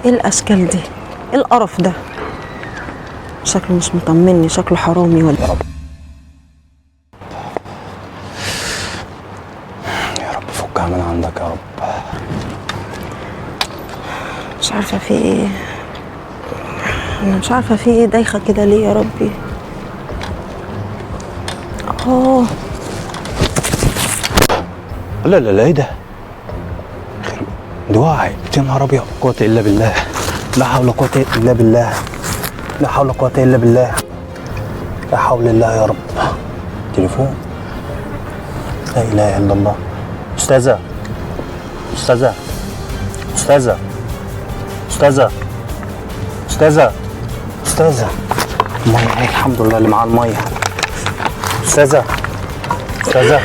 ايه الاشكال دي؟ ايه القرف ده؟ شكله مش مطمني، شكله حرامي ولا يا رب يا رب فكها من عندك يا رب. مش عارفه في ايه، انا مش عارفه في ايه، دايخه كده ليه يا ربي؟ اه لا لا لا، ايه ده؟ دي وقعت، يا نهار ابيض، قوة الا بالله، لا حول ولا قوة الا بالله، لا حول ولا قوة الا بالله، لا حول الله يا رب. تليفون، لا اله الا الله. استاذة استاذة استاذة استاذة استاذة استاذة، المية، الحمد لله اللي معاه المية. استاذة استاذة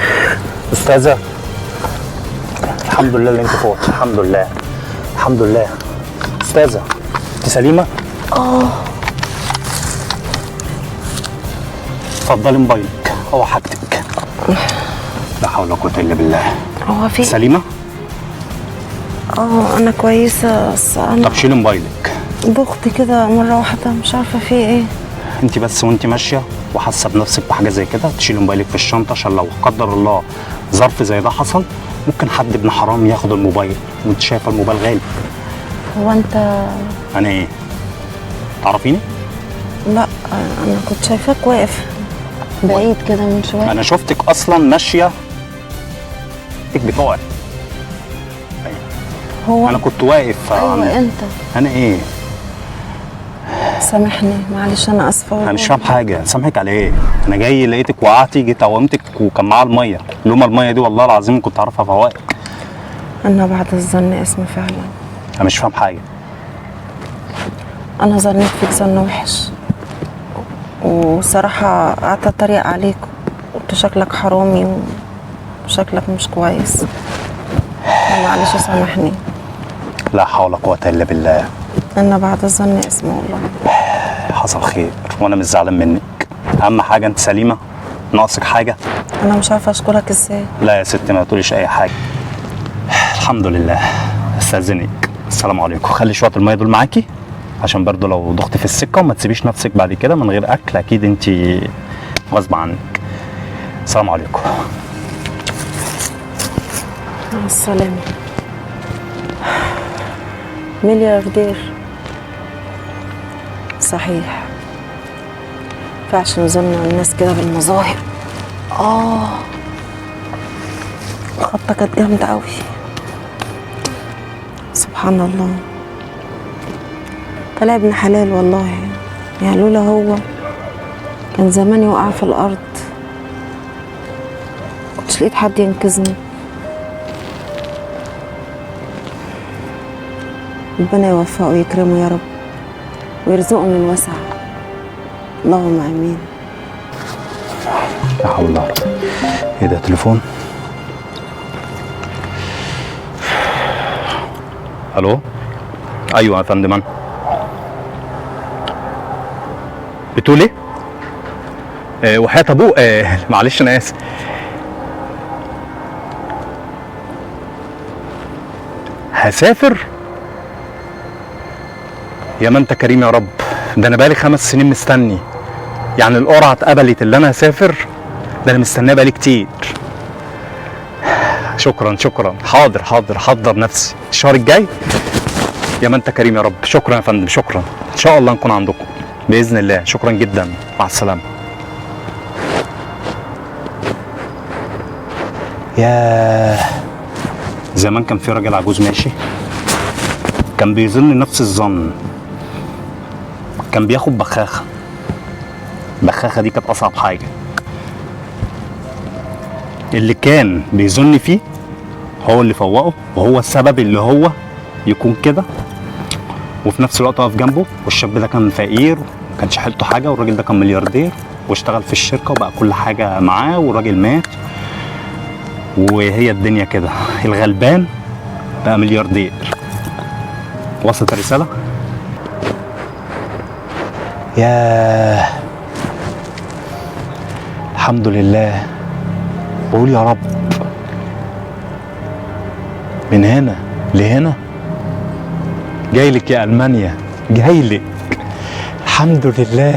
استاذة، الحمد لله اللي انت فوق، الحمد لله الحمد لله. استاذة انت سليمة؟ اه. اتفضلي موبايلك، هو حاجتك. لا حول ولا قوة الا بالله. هو في سليمة؟ اه انا كويسة، بس انا طب شيلي موبايلك. ضغط كده مرة واحدة، مش عارفة في ايه. انت بس وانت ماشية وحاسة بنفسك بحاجة زي كده تشيلي موبايلك في الشنطة، عشان لو قدر الله ظرف زي ده حصل ممكن حد ابن حرام ياخد الموبايل، وانت شايفة الموبايل غالي. هو انت انا ايه؟ تعرفيني؟ لا انا كنت شايفاك واقف بعيد كده من شوية. انا شفتك اصلا ماشية بتقعي. هو انا كنت واقف. ايوه انت. انا ايه؟ سامحني معلش، انا اسفه. انا مش فاهم حاجة. سامحك على ايه؟ انا جاي لقيتك وقعتي، جيت قومتك وكان معاها المية، لوما المية دي والله العظيم كنت اعرفها فوائك. انا بعد الظن اسم فعلا. انا مش فاهم حاجة. انا ظنيت فيك ظن وحش، وصراحة قعدت اتريق عليك، قلت شكلك حرامي وشكلك مش كويس. معلش سامحني. لا حول ولا قوة الا بالله. انا بعد الظن اسم والله. حصل خير وانا مش زعلان منك. اهم حاجة انت سليمة؟ ناقصك حاجة؟ انا مش عارفه اشكرك ازاي. لا يا ستي ما تقوليش اي حاجة. الحمد لله. استاذنك، السلام عليكم. خلي شوية المية دول معاكي عشان برضو لو ضغط في السكة، وما تسيبيش نفسك بعد كده من غير اكل، اكيد انت غصب عنك. السلام عليكم. مع السلامة. ملياردير صحيح، فعشان ظن الناس كده بالمظاهر. اه الخبطه كانت جامدة قوي. سبحان الله، طلع ابن حلال والله. يعني لولا هو كان زماني وقع في الارض، كنتش لقيت حد ينقذني. ربنا يوفقه ويكرمه يا رب ويرزقه من وسع، اللهم امين. لا حول ولا قوة. ايه ده؟ تليفون؟ الو؟ ايوه يا فندم. انا بتقول ايه؟ وحياة ابوه. معلش انا اسف. هسافر؟ يا ما انت كريم يا رب، ده انا بقالي 5 سنين مستني. يعني القرعة اتقبلت اللي انا هسافر، ده انا مستناه بقالي كتير. شكرا شكرا، حاضر حاضر، حضر نفسي الشهر الجاي. يا ما انت كريم يا رب، شكرا يا فندم، شكرا. ان شاء الله نكون عندكم باذن الله. شكرا جدا، مع السلامة. ياه، زمان كان في راجل عجوز ماشي، كان بيظن نفس الظن، كان بياخد بخاخه. البخاخه دي كانت اصعب حاجة. اللي كان بيظن فيه هو اللي فوقه، وهو السبب اللي هو يكون كده، وفي نفس الوقت واقف جنبه. والشاب ده كان فقير وما كانش حيلته حاجة، والراجل ده كان ملياردير واشتغل في الشركة وبقى كل حاجة معاه، والراجل مات. وهي الدنيا كده، الغلبان بقى ملياردير. وصلت الرسالة؟ ياه، الحمد لله. بقول يا رب من هنا لهنا. جايلك يا المانيا، جايلك. الحمد لله.